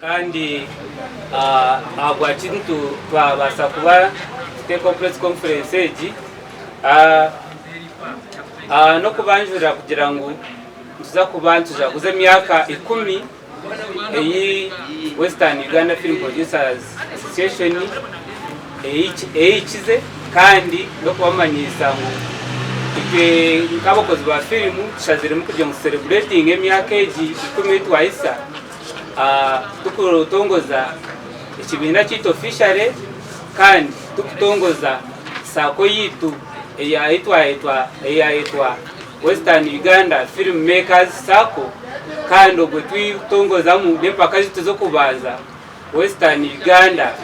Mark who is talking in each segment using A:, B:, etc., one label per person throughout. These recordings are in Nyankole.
A: Kandi ahabwaki twabaasa kuba nituteekaho press conference egi n'okubanjurira kugira ngu nituza kuba nitujaguza emyaka ikumi ei Western Uganda Film Producers Association ehikize kandi n'okubamanyiisa ngu itwe nk'abakozi ba firimu tushaziremu kugira ngu tusereburetinge emyaka egi ikumi ei twahisa. Tukutongoza ekibiina kyaitu officially kandi tukutongoza saako yaitu eyayetwa Western Uganda Film Makers Sacco kandi obwo tukutongozamu n'empaka zaitu z'okubanza Western Uganda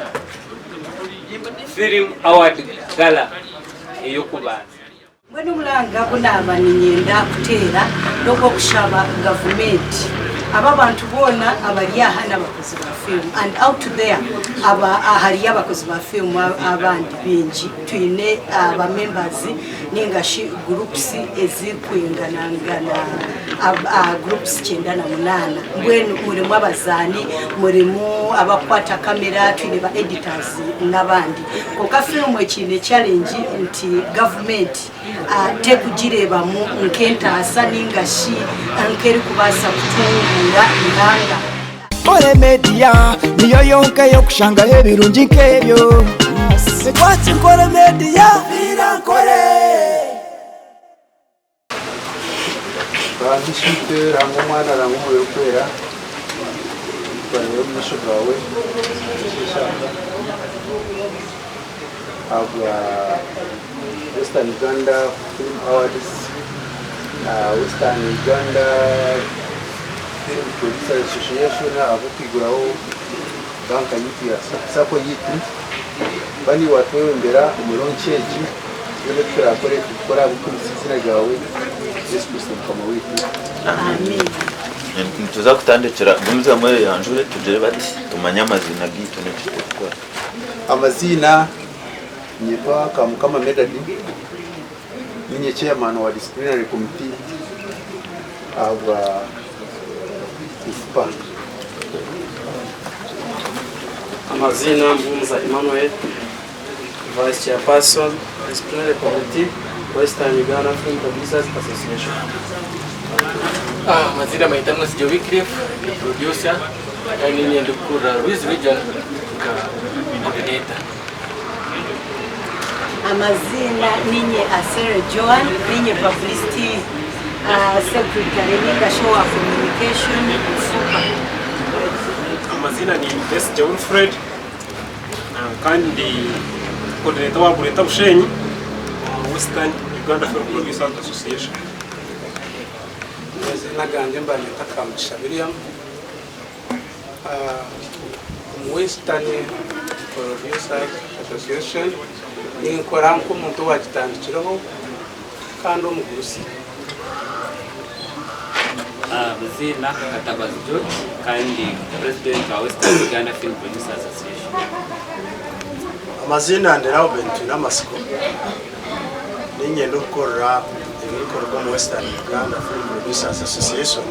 A: Film Award Gala ey'okubanza.
B: Mbwenu omuranga ogu naaba niinyenda kuteera n'ogw'okushaba gavumenti. Aba abantu boona abari aha n'abakozi ba fiimu and out there aba hariyo abakozi ba fiimu abandi baingi. Twine aba members ninga shi groups ezirikwinganangana groups 98. Mbwenu murimu abazaani, murimu abarikukwata kamera, twine ba editors n'abandi. Kwonka firimu ekiine challenge nti gavumenti tekugireebamu nk'entaasa ninga shi nk'erikubaasa kutunguura eihanga.
C: Nkore Media niyo yonka ey'okushangaho ebirungi nk'ebyo. Ekwatsi Nkore Media. Nkore.
D: Ruhanga Isheitwe, Ruhanga Omwana, Ruhanga Omwoyo Orikwera, twareeba omu maisho gaawe akasheeshe aka ahabwa Western Uganda Film Awards na Western Uganda Film Producers Association ahabw'okwiguraho banka yaitu ya sacco yaitu. Bani watwebembera omu launch egi. Byona ebi turakore tubikore ahabw'okuhimbisa eiziina ryawe, Yesu Kristo Mukama waitu.
B: Amiina.
E: Nituza kutandikira gumizamu oyeyanjure tugire bati tumanye amaziina gaitu n'eki turikukora.
D: Amaziina nyetwa Kamukama Medard, ninye chairman wa disciplinary committee ahabwa UFPA.
F: Amaziina Muhumuza Emmanuel. Vice Chairperson, Disciplinary Committee, Western Uganda Film Producers Association.
G: Amazina mayeta Mwesigye Wycliffe, ndi producer kandi niinye ndikukurira Rwizi Region nka coordinator.
B: Amaziina ninye Asere Joan, ninye publicity secretary ningashi owa communication UFPA.
H: Amaziina ni Besigye Wilfred. Kandi ndi coordinator wa Greater Bushenyi omu Western Uganda Film Producers Association.
I: Amaziina gangye nibanyeta Kamugisha William, omu Western Producers Association ninkora nk'omuntu owagitandikireho kandi omugurusi.
A: Amaziina Katabazi George kandi President wa Western Uganda Film Producers Association.
J: Amaziina ndi Rauben Twinamatsiko, niinyenda okukorera ebirikuruga omu Western Uganda Film Producers Association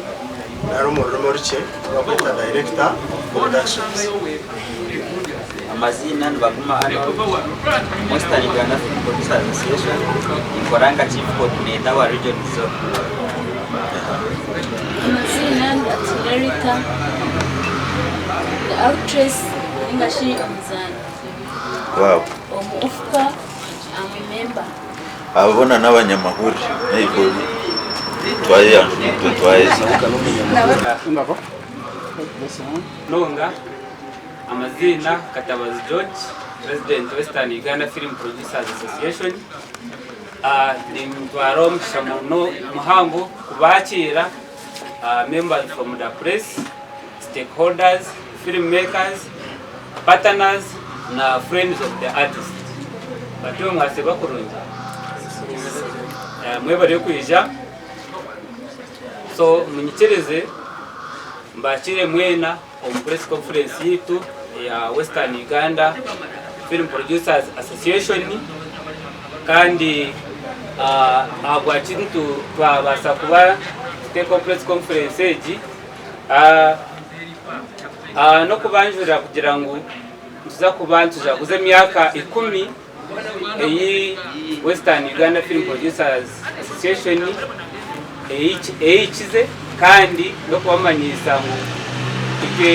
J: nari omu rurimi orukye bakweta Director of Productions.
K: Amaziina ni Baguma Arnold, Western Uganda Film Producers Association, ninkora nka Chief Coordinator wa Region Zone.
L: Amaziina ni Atuhire Rita, ndi actress ninga shi omuzaani.
E: Wow.
L: Omu UFPA I'm a member.
E: Abo boona n'abanyamahurire maybe twayeyanjura itwe twaheza.
A: Munonga. Amaziina, Katabazi George, President Western Uganda Film Producers Association. Nintwara omugisha muhango kubakiira members from the press, stakeholders, film makers, partners na friends of the artist. Batyo mwasiiba kurungi? Mwebare kwija. So munyikirize mbakiire mwena. Omu press conference yaitu eya Western Uganda Film Producers Association kandi ahabwaki twabaasa kuba nituteekaho press conference egi, N'okubanjurira kugira ngu nituza kuba nitujaguza emyaka ikumi ei Western Uganda Film Producers Association ehikize kandi n'okubamanyiisa ngu itwe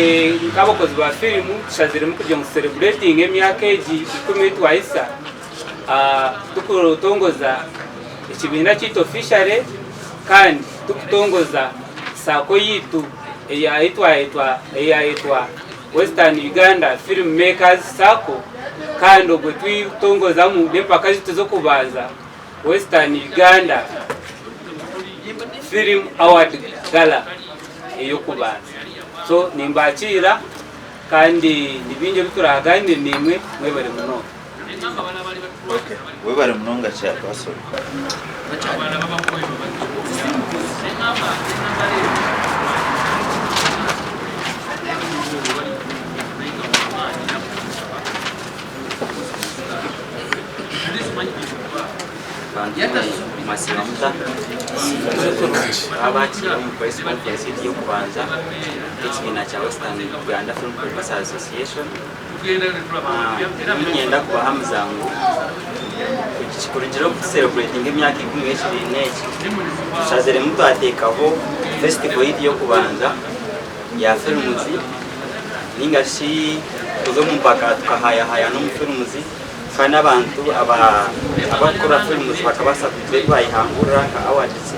A: nk'abakozi ba firimu tushaziremu kugira ngu tusereburetinge emyaka egi ikumi ei twahitsya Turikutongoza ekibiina kyaitu officially kandi turikutongoza saako yaitu eyayetwa Western Uganda Film Makers Sacco kandi obwo turikutongozamu n'empaka zaitu z'okubanza Western Uganda Film Award Gala ey'okubanza. So nimbakiira kandi ni bingi ebi turaaganire naimwe mwebare munonga.
E: Okay. Webare munonga chairperson.
K: Mwasiima muta? Twabakiira omu press conference yaitu y'okubanza y'ekibiina kya Western Uganda Film Producers Association. Niinyenda kubahamiza ngu kurugiirira oku tusereburetinga emyaka ikumi y'ekibiina eki, tushaziremu twateekaho fesitivo yaitu y'okubanza ya firimuzi nainga shi kuza omu mpaka tukahayahayana omu firimuzi kandi n'abantu abarikukora firimuzi bakabaasa kugira ebi bayehangurira nka awadisi.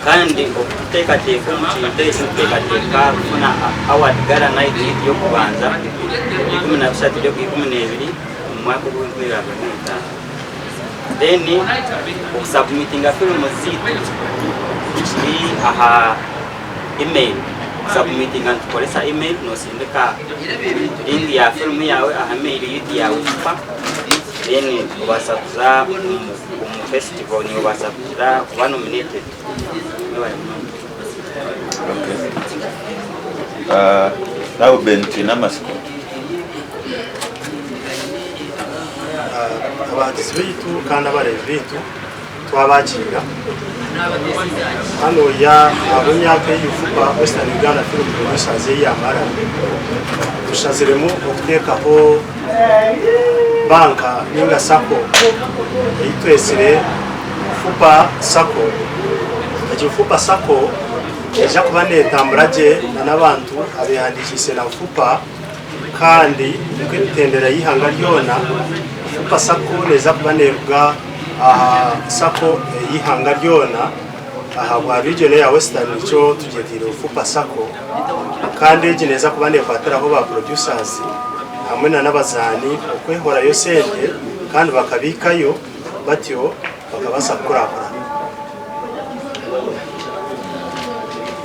K: Kandi okuteekateeka omu kintu eki nituteekateeka kufuna award gala night yaitu y'okubanza 13 by'ogwa12 omu mwaka ogw'enkumi ibiri abiri n'eitaano. Then okusubmitinga firimu zaitu kiri aha email. Okusubmitinga nitukoresa email, noosindika link ya firimu yaawe aha email yaitu ya WIFPA then obaasa kuza omu festival niiwe obaasa kugira kuba nominated. Mwebale munonga.
E: Okay. Ah, nawe Ben twine amatsiko.
J: Abahagizi baitu kandi abareebi baitu twabakiira hanu ya ahabw'emyaka ei UFPA, Western Uganda Film Producers ei yamara tushaziremu okuteekaho banka ninga sacco ei twetsire UFPA sacco. Egi UFPA sacco neija kuba netambura gye n'abantu abehandikiise na UFPA Kandi nk'emitendera y'eihanga ryona, Fupa Sacco neeza kuba neeruga aha Sacco ey'eihanga ryona ahabwa region eya Western nikyo tugyetiire Fupa Sacco kandi egi neeza kuba neekwatiraho ba producers hamwe na n'abazaani okwehorayo sente kandi bakabiikayo batyo bakabaasa kukurakurana.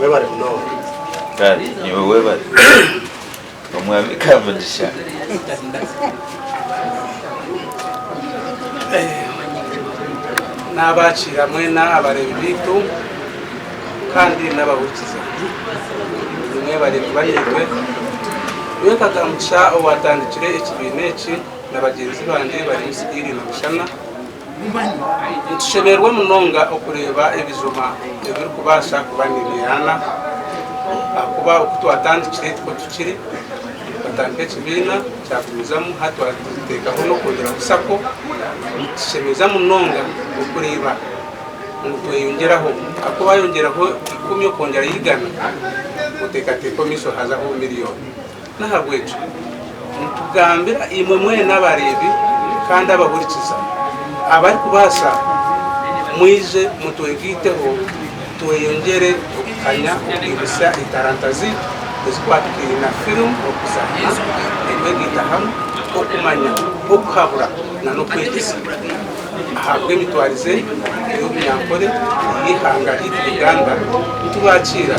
J: Webare munonga.
E: Kare niiwe webare. Omwami Kamugisha.
I: Naabakiira mwena abareebi baitu kandi n'abahurikiza. Nimwebare kuba naitwe. Nyowe nka Kamugisha owaatandikire ekibiina eki na bagyenzi bangye bari Musigiri na Mushana, Nitushemererwa munonga okureeba ebijuma ebirikubaasa kuba nibyana ahakuba oku twatandikire tikwo tukiri. Tukatandika ekibiina kyagumizamu hati twateekaho n'okwongyeraho sacco. Nikitushemeza munonga okureeba ngu tweyongyeraho ahakuba wayongyeraho ikumi okongyeraho igana oteekateeka omu maisho hazaho miriyoni. N'ahabw'ekyo nitugambira imwe mwena abareebi kandi abahurikiza, abarikubaasa mwije mutwegaiteho tweyongyere okukanya okwimutsya etaranta zaitu ezikwatikaine na firimu, okuzaana, okwegaita hamwe, okumanya, okuhabura n'okwegyesa ahabw'emitwarize y'obunyankore ey'eihanga ryaitu Uganda. Nitubakiira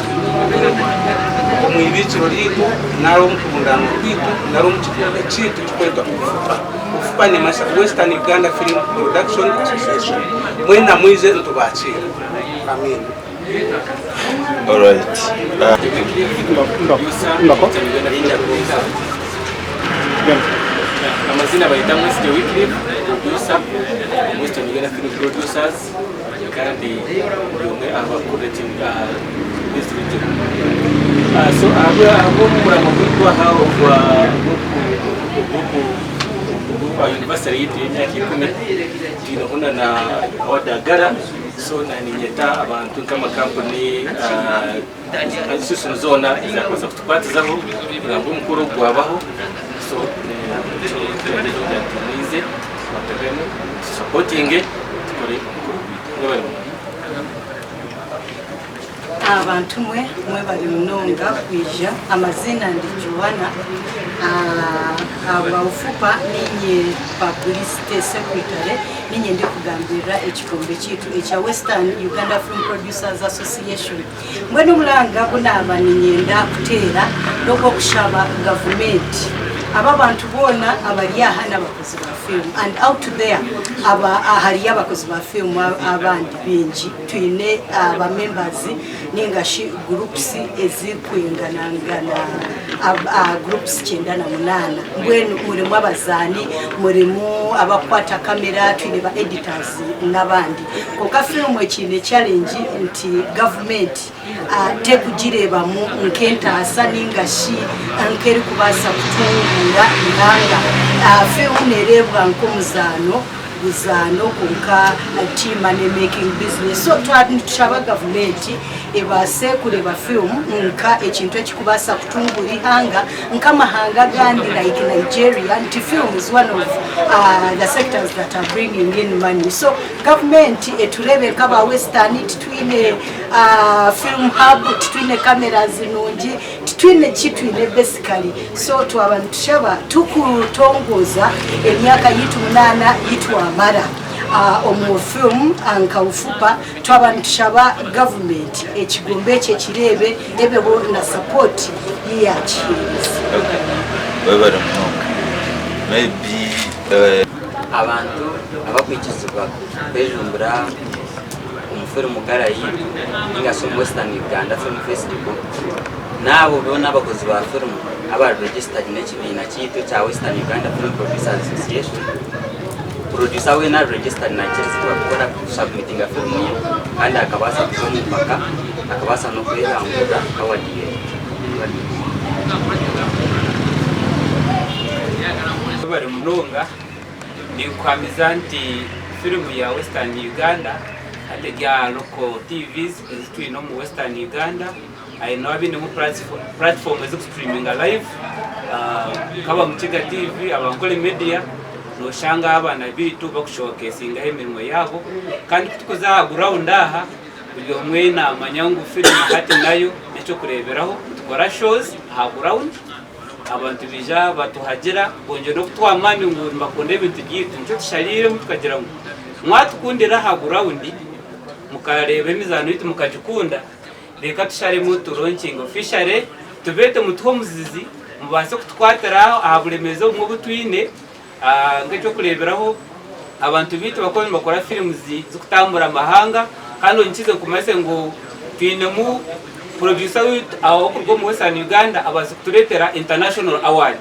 I: omu ibiikiro ryaitu nari omu kurundaanwa kwaitu nari omu kigombe kyaitu ekirikwetwa UFPA. UFPA neemanyisa Western Uganda Film Production Association. Mwena mwije nitubakiira. Amiina.
E: Alright.
G: Amazina bayeta Mwesigye Wycliffe, producer, Western Uganda Film Producers kandi ndi omwe aha bakurira this region. So ahabw'omurimo gwaitu aha ogwa ogwa anniversary yaitu y'emyaka ikumi twineho na na award gala so ninyeta abantu nk'amakampuni institution zoona ezakubaasa kutukwatizaho kugira ngu omukoro ogu gwabaho so nikyo kugira ngu mwije tukwatagane tusapotinge tukore omukoro gwaitu. Mwebale munonga.
B: Abantu mwe mwebare munonga kwija amaziina ndi Joanna ahabwa Ufupa ninye publicity secretary ninye ndikugambirira ekigombe kyaitu ekya Western Uganda Film Producers Association mbwenu omuranga ogu naba ninyenda kuteera nogwokushaba gavumenti aba abantu boona abari aha nabakozi ba film and out there hariyo abakozi ba film abandi baingi. Twine aba members ninga shi groups ezirikwinganangana groups 98 mbwenu murimu abazaani, murimu abakukwata kamera, twine ba editors n'abandi. Kwonka firimu ekiine challenge nti gavumenti tekugireebamu nk'entaasa ninga shi nk'erikubaasa kutunguura eihanga. Firimu neereebwa nk'omuzaano. buzaano kwonka ti money making business so twaba nitushaba gavumenti ebaase kureeba film nka ekintu ekikubaasa kutunguura eihanga nk'amahanga agandi like Nigeria nti film is one of the sectors that are bringing in money so gavumenti etureebe nk'aba western titwine film hub titwine cameras nungi Titwine ki twine basically so twaba nitushaba tukutongoza emyaka yitu munana yitwamara omu film nka ufupa twaba nitushaba government ekigombe eki ekireebe ebeho na support yiyakihereza.
E: Webare munonga. Maybe.
K: Abantu abakwikirizibwa kwejumbira omu firimu gala yaitu ninga shi omu Western Uganda Film Festival n'abo boona abakozi ba firimu abari registered n'ekibiina kyaitu ekya Western Uganda Film Producers Association. Producer weena ari registered naikirizibwa kukora kusubmitinga firimu ye kandi akabaasa kuza omu mpaka akabaasa n'okwehangurira award ye.
A: Webare munonga. Ninkuhamiza nti firimu ya Western Uganda hati eri aha local TVs ezi twine omu Western Uganda haine abainemu platform ezikustreaminga live nk'aba Mukiga TV, aba Nkore Media noshanga abaana baitu bakushowcasingaho emirimo yaabo kandi kutukuza aha ground aha buri omwe namanya ngu firimu hati nayo n'ekyokureeberaho nitukora shows aha ground. Abantu baija batuhagira bongyera n'okutuha amaani ngu nibakunda ebintu byaitu. Nikyo tushariiremu tukagira ngu mwatukundira aha gurawundi mukareeba emizaano yaitu mukagikunda, reka tusharemu turonkinge officially tubeete mutuhe omuzizi mubaase kutukwatira aha buremeezi obumwe obu twine. Nk'eky'okureeberaho abantu baitu bakaba nibakora firimu zikutambura amahanga kandi onyikize nkumanyise ngu twinemu producer waitu ow'okuruga omu Western Uganda abaasize kutureetera international award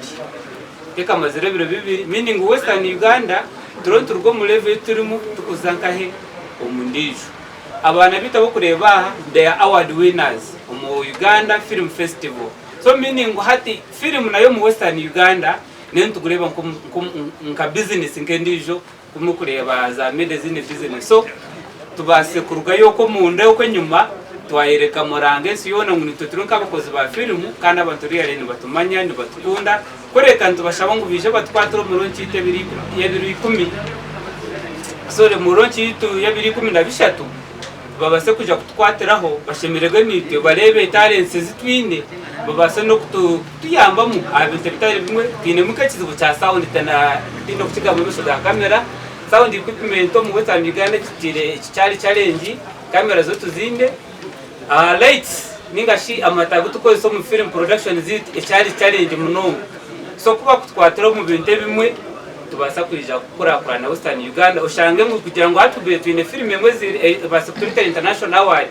A: tekamazire ebiro bibiri meaning Western Uganda turiyo nituruga omu level ei turimu turikuza nkahe omu ndiijo. Abaana baitu abarikureeba aha they are award winners omu Uganda film festival so meaning hati firimu nayo omu Western Uganda Nayo nitugureeba nka bizinesi nk'endiijo nk'oku orikureeba za media ezindi bizinesi. So tubaasire kurugayo okwo omunda okwo enyima twayereka muranga ensi yoona ngu naitwe turi nk'abakozi ba firimu kandi abantu really nibatumanya, nibatukunda. Kureka nitubashaba ngu baije batukwatire omu launch yaitu y'ebiro ikumi, sorry omu launch yaitu y'ebiro 13 babaase kwija kutukwatiraho bashemererwe naitwe bareebe talents ezi twine babaase n'okutuyambamu aha bintu ebitari bimwe. Twinemu nk'ekizibu kya sound tiine kukigamba omu maisho ga kamera, sound equipment omu Western Uganda kikyari challenge, kamera zo tuziine, lights ninga shi amata agu turikukozesa omu film production zaitu ekyari challenge munonga. So ku bakutukwatira omu bintu ebimwe nitubaasa kwija kukurakurana Western Uganda oshange ngu kugira ngu hati tube twine firimu emwe ebaase kutureetera international award,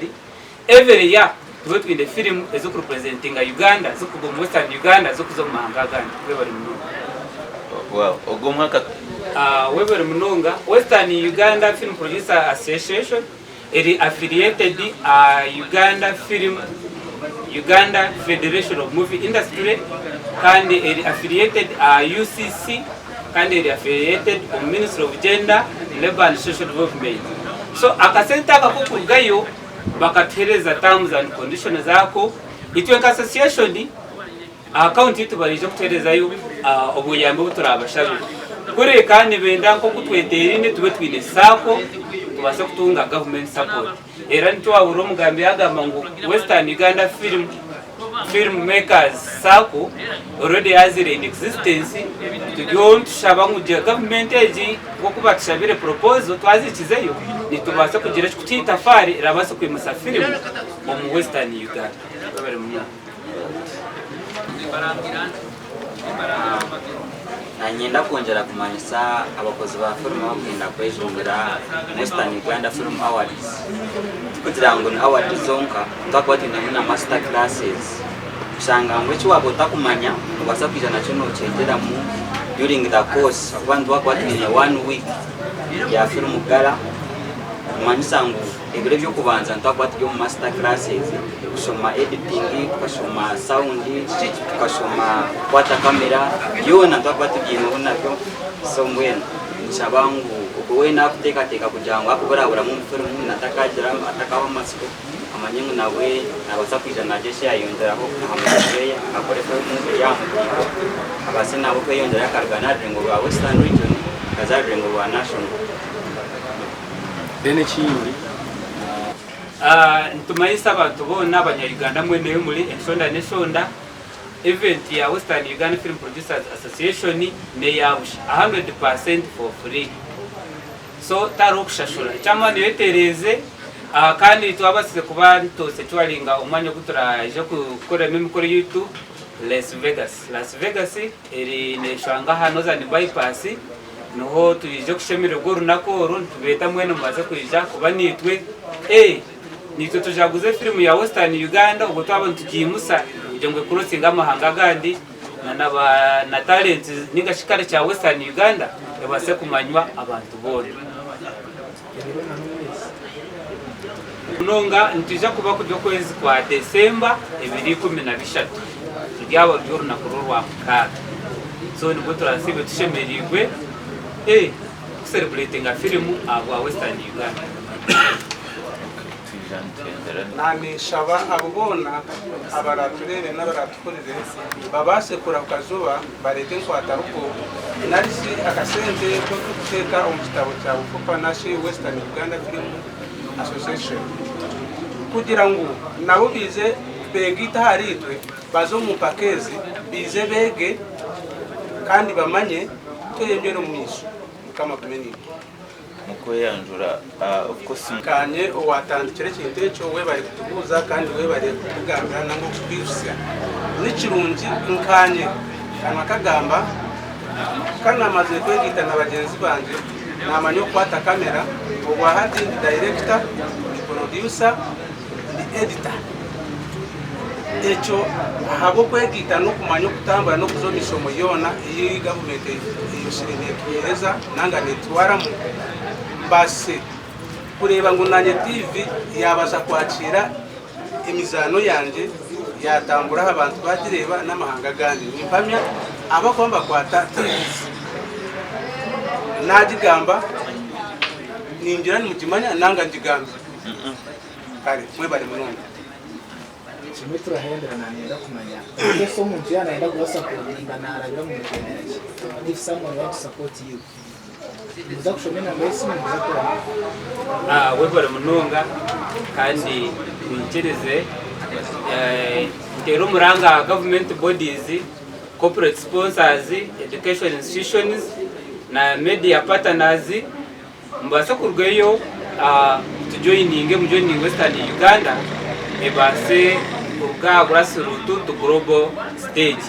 A: every year tube twine firimu ezirikurepresentinga Uganda zirikuruga omu Western Uganda zirikuza omu mahanga agandi. Webare munonga.
E: Wow, ogwo omwaka.
A: Webare munonga. Western Uganda Film Producer Association eri affiliated aha Uganda Film. Uganda Federation of Movie Industry kandi eri affiliated aha UCC kandi eri affiliated omu Ministry of Gender, Labour and Social Development. So akasente aka kokurugayo bakatuhereza terms and conditions ako itwe nka association aha county yitu baraija kutuherezayo obuyambi obu turabashabe. Kureka nibenda nkoku tweterine tube twine sacco tubaase kutunga government support. Era nikyo wahurira omugambi yagamba ngu Western Uganda Film Film Makers Sacco already yazire in existence turiyo nitushaba ngu government egi nkoku batushabire proposal twazikizeyo nitubaasa kugira ekikutuha itafaari erabaasa kwimusa firimu omu Western Uganda. Webare munonga.
K: Nanyenda kwongyera kumanyisa abakozi ba firimu abakwenda kwejumbira Western Uganda Film Awards tikugira ngu ni awards zonka twakuba twinemu na master classes kushanga ngu eki waba otakumanya nobaasa kwija nakyo nokyegyeramu during the course ahakuba nitwakuba twine one week ya firimu gala kumanyisa ngu Ebiro eby'okubanza nitwakuba turi omu master classes kushoma editing, tukashoma sound, tukashoma kukwata camera, byona nitwakuba tubyineho nabyo so mbwenu nshaba ngu ogwe weena akuteekateeka kugira ngu akuburaburamu omu firimu natakagira atakahwa amatsiko amanye ngu nawe nabaasa kwija nagira eki yayongyeraho aha murimo gweye akore firimu eri aha mutindo abaase nawe kweyongyerayo akaruga n'aha rurengo rwa western region akaza aha rurengo rwa national.
G: Then ekindi.
A: Nitumanyisa abantu boona abanya Uganda mwena ahu muri enshonda n'eshonda, event ya Western Uganda Film Producers Association neya busha, 100% for free. So tihariho kushashura. Eky'amaani oyetereeze kandi twabasize kuba nitu securinga omwanya ogu turaije kukoreramu emikoro yaitu Las Vegas. Las Vegas eri neshangwa aha Northern Bypass. Niho twije kushemererwa orunaku oru, nitubeeta mwena mubaase kwija kuba naitwe. Ee, naitwe tujaguze firimu ya Western Uganda obwo twaba nitugiimusa kugira ngu ekurosinge amahanga agandi na talent ninga shi culture ya Western Uganda ebaase kumanywa abantu boona. Munonga nitwija kuba kuri okwezi kwa December ebiro 13 ruryaba ruri orunaku rw'orwamukaaga so nibwo turasiibe tushemereirwe ku celebratinga firimu ahabwa Western Uganda.
I: Naninshaba abo boona abaratureebe n'abaratuhurire babaase kurahuka juba bareete enkwatarugo nari shi akasente k'okuteeka omu kitabo kya Bufupa nashi Western Uganda Film Association kugira ngu nabo baije begaite ahari itwe baze omu mpaka ezi baije beege kandi bamanye tweyongyere omu maisho. Mukama agume naitwe.
E: Mukweyanjura of course.
I: Kanye owatandikire ekintu ekyo webare kutubuuza kandi webare kutugambira nangwa okutwijutsya. Nikirungi nkanye kanwa kagamba kanamazire kwegaita na bagyenzi bangye namanya okukwata camera obwahati ndi director, ndi producer, ndi editor. Ekyo ahabw'okwegaita n'okumanya okutambura n'okuza omu mishomo yoona ei gavumenti eyosire netuheereza nanga netutwaramu, mbaasise kureeba ngu naanye tiivi yaabaasa kwakiira emizaano yangye yaatambura aha bantu baagireeba n'amahanga agandi. Nimpamya abakuba nibakwata tiivi naagigamba ningira nimugimanya nanga ngigambe. Kare mwebare munonga.
M: Kimwe turahendera nanyenda kumanya if omuntu yaba nayenda kuba sapotinga narabira mu mitendera ki? If someone want to support you nimuza kushoma enamba y'esimu nimuza kukora muta?
A: Webare munonga kandi mwikirize nteere omuranga aha government bodies, corporate sponsors, education institutions na media partners Mubaase kurugayo mutujoyininge, mujoyininge Western Uganda ebaase kuruga aha grass root to global stage.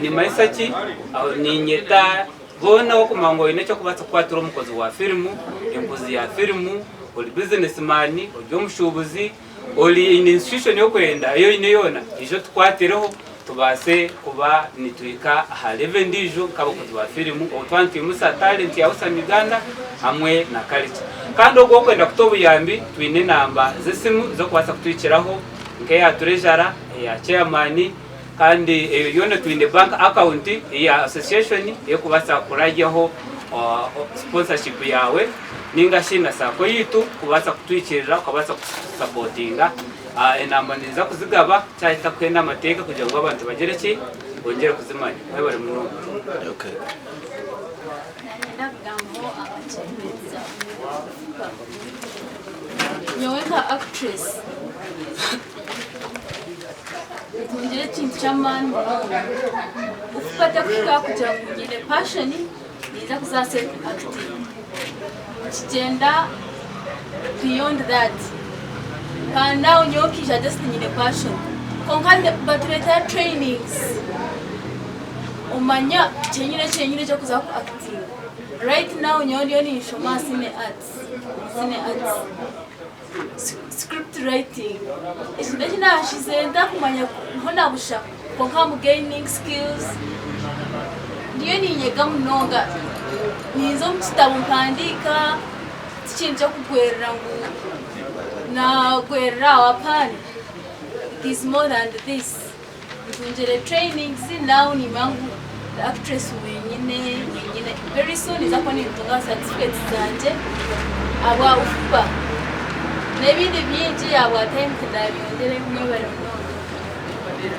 A: Nimanyisa ki? Aho ninyeta boona abakumanya ngu oine eky'okubaasa kukwatira omukozi wa firimu, enkozi ya firimu, ori business man, ori omushuubuzi, Ori in institution yokwenda ei oine yoona ija otukwatireho tubaase kuba nituhika aha level endiijo nk'abakozi ba firimu obu twaba nitwimusa talent ya Western Uganda hamwe na culture. Kandi ogwo okwenda kuta obuyambi twine enamba z'esimu z'okubaasa kutuhikiraho nka. Nk'eya treasurer, eya chairman kandi eyo yoona twine bank account eya association erikubaasa kuraryaho sponsorship yaawe ninga shi na sacco yaitu kubaasa kutuhikirira okabaasa kutusapotinga. Enamba ninza kuzigaba kyahika kuhenda amateeka kugira ngu abantu bagire ki? Bongyere kuzimanya. Mwebare munonga.
L: Nanyenda kugambaho aha achievements za Nyowe nka actress ntungire ekintu ky'amaani munonga. Okufa tekuhika aha kugira ngu nyine passion ninza kuza aha set acting. Nikigyenda beyond that. Kandi aho nyowe nkaija just nyine passion. Kwonka batureetera trainings omanya kyenyine kyenyine eky'okuza ku actinga. Right now nyowe ndiyo ninshoma aha cine arts. Cine arts. Script writing. Ekintu eki naashize ntakumanya niho nabusha kwonka am gaining skills. Ndiyo niinyega munonga. Ninza omu kitabo mpandiika, ti kintu ky'okugwerera ngu naagwerera aho apaana. It is more than this. Ntungire trainings now nimanya ngu ndi actress wenyine wenyine very soon ninza kuba nintunga certificates zangye ahabwa UFPA n'ebindi bingi ahabwa time tindabyongyerayo mwebare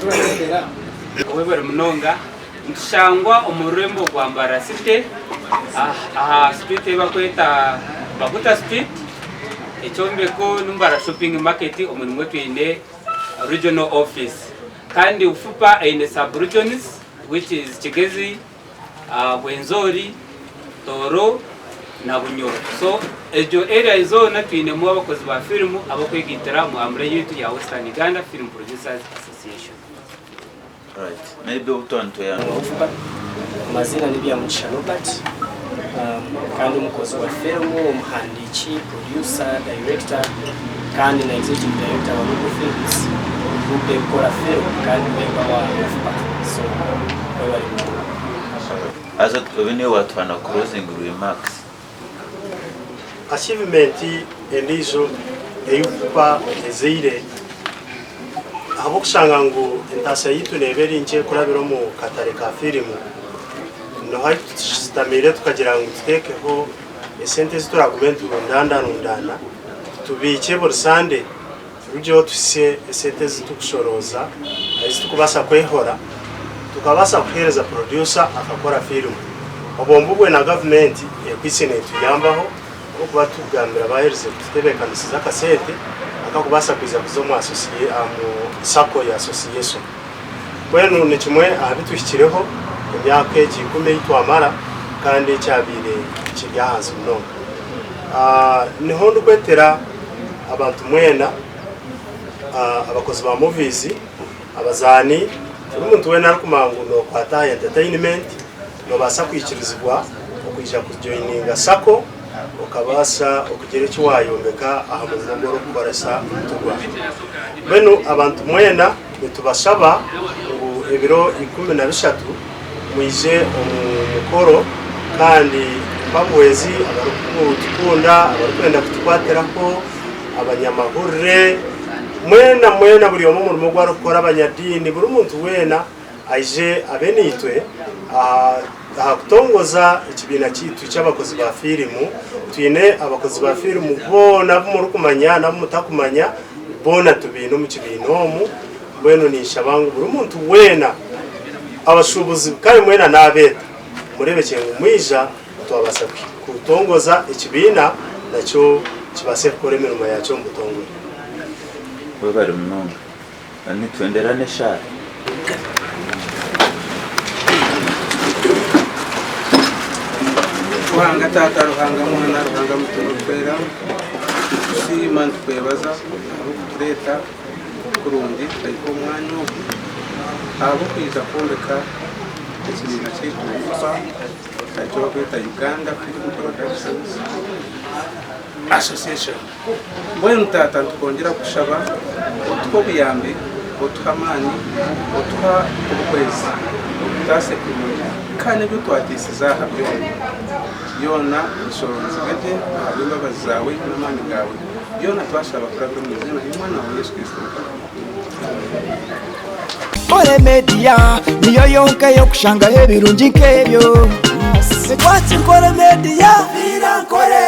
L: munonga.
A: Webare munonga. Nitushangwa omu rurembo rwa Mbarara City aha street ei barikweta Baguta Street, ekyombeko ni Mbarara Shopping Market omwe nimwo twine Regional Office kandi UFPA eine sub regions which is Kigezi, Rwenzori, Tooro na Bunyoro. So egyo area zoona twinemu abakozi ba firimu abakwegaitira omu amure yaitu ya Western Uganda Film Producers Association.
E: Right. Maybe obu twaba nitweyanga.
F: UFPA. Amazina ni Byamugisha Robert kandi omukozi wa firimu, omuhandiiki, producer, director kandi na executive director wa Noble Films, group erikukora firimu kandi member wa UFPA. So mwebare munonga.
E: Haza obe niiwe waatuha na closing remarks.
J: Achievement endiijo ei UFPA ezaire ahabw'okushanga ngu entaasya yaitu neeba eri nkye kurabira omu katare ka firimu, niho ahu tushutamiire tukagira ngu tuteekeho esente ezi turagume niturundandarundaana tubiikye buri sande turugyeho tuhisye esente ezi turikushorooza ezi turikubaasa kwehora tukabaasa kuheereza producer akakora firimu. Obwo bubwe na gavumenti ekwaitse neetuyambaho. Ahabw'okuba tukugambira baaherize kututebeekanisiza akasente akakubaasa kwija kuza omu sacco ya association. Mbwenu ni kimwe aha bi tuhikireho emyaka egi ikumi ei twamara kandi ekyabaire kiri ahansi munonga. Niho ndikwetera abantu mwena abakozi ba movies, abazaani, buri muntu weena arikumanya ngu nookwata aha entertainment, Noobaasa kwikirizibwa okwija kujoininga sacco okabaasa okugira eki waayombeka aha murimo ogu orikukoresa omuti gwawe. Mbwenu abantu mwena nitubashaba ngu ebiro 13 mwije omu mukoro kandi mpabuhwezi abarikutukunda, abarikwenda kutukwatiraho, abanyamahurire, mwena mwena buri omwe omurimo ogu arikukora, abanyadiini, buri muntu weena. Aije abe naitwe aha kutongoza ekibiina kyaitu ky'abakozi ba fiirimu. Twine abakozi ba fiirimu boona abu murikumanya n'abu mutakumanya, boona tubaine omu kibiina omu. Mbwenu ninshaba ngu buri muntu weena, abashuubuzi kare mwena naabeeta, mureebekye ngu mwija twabaasa kutongoza ekibiina nakyo kibaase kukora emirimo yaakyo omu butongore.
E: Webare munonga. Nitwendera n'eshaara.
I: Ruhanga Taata, Ruhanga Mwana, Ruhanga Mutima Orikwera, nitukusiima nitukwebaza ahabw'okutureeta kurungi tukahika omu mwanya ogu, ahabw'okwija kwombeka ekibiina kyaitu UFPA eki barikweta Uganda Film Productions Association. Mbwenu Taata nitukwongyera kukushaba otuhe obuyambi, otuhe amaani, otuhe obuhwezi otutaase kurungi kandi n'ebi otwateisize aha byona, byona bishoroorezibwe gye ahabw'embabazi zaawe n'amaani gaawe. Byona twashaba kurabira omu iziina ry'Omwana waawe Yesu Kristo Mukama waitu.
C: Nkore Media niyo yonka ey'okushangaho ebirungi nk'ebyo. Twaki Nkore Media. Nkore.